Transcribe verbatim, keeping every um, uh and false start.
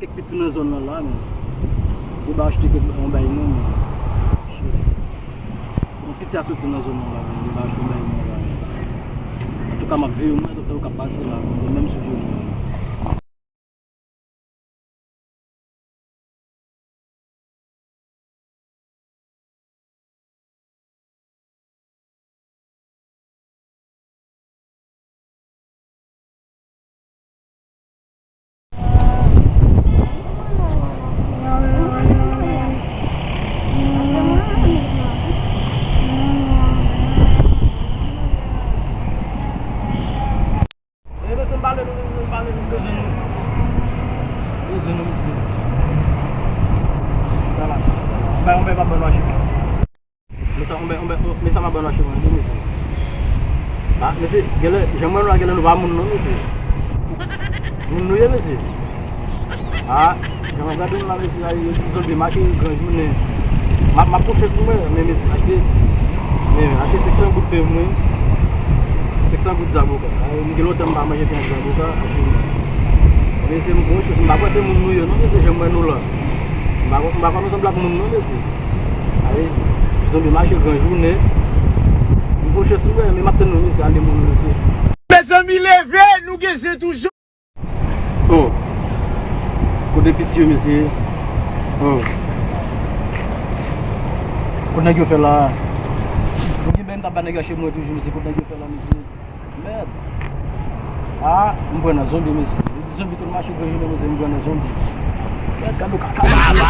Kèk piti nan zòn nan la, men. Yo ba achte kèk yon bay non, men. Bon, piti a soti nan zòn nan la, men. Yo ba achte yon bay non la, men. Antouka, m ap veye mwen, doktè yo k ap pase la, men, menm sou vye. E mesye, m pale nou, m pale nou, m bezwen nou. M bezwen nou, mesye. Vwala. Bay yon bèl pa ban nou achte. Men sa, yon bèl, yon bèl, men sa m ap ban nou achte mwen, mesye. Ah, mesye, genlè, jan mwen nou a genlè nou pa moun non, mesye. Moun nou ye, mesye. Ah, jan mwen gade nou la, mesye, a, yo di zonbi mache gran jounen. M ap, m ap pran chans mwen, men mesye, achte, men achte senk san goud peye mwen. Senk san goud zaboka. A, m gen lontan m pa manje pen ak zaboka, achte mwen. Mesye, m pran chans, m pa kwè se moun nou ye non, mesye, jan mwen nou la. M pa, m pa kwè nou sanble ak moun non, mesye. Ayi, zonbi mache gran jounen. M pran chans mwen, men m ap tann nou, mesye, ale moun, mesye. Mezanmi, leve, nou gen zen toujou. Oh. Kote piti yo, mesye? Oh. Kote nèg yo fè la? Mwen gen men m t ap ba nèg yo achte mwen toujou, mesye. Kote nèg yo fè la, mesye? Mèd. Ah, m pran nan zonbi, mesye. Yo di zonbi tou mache gran jounen, mesye, m pran nan zonbi. Mèd, gade yon kaka, mesye.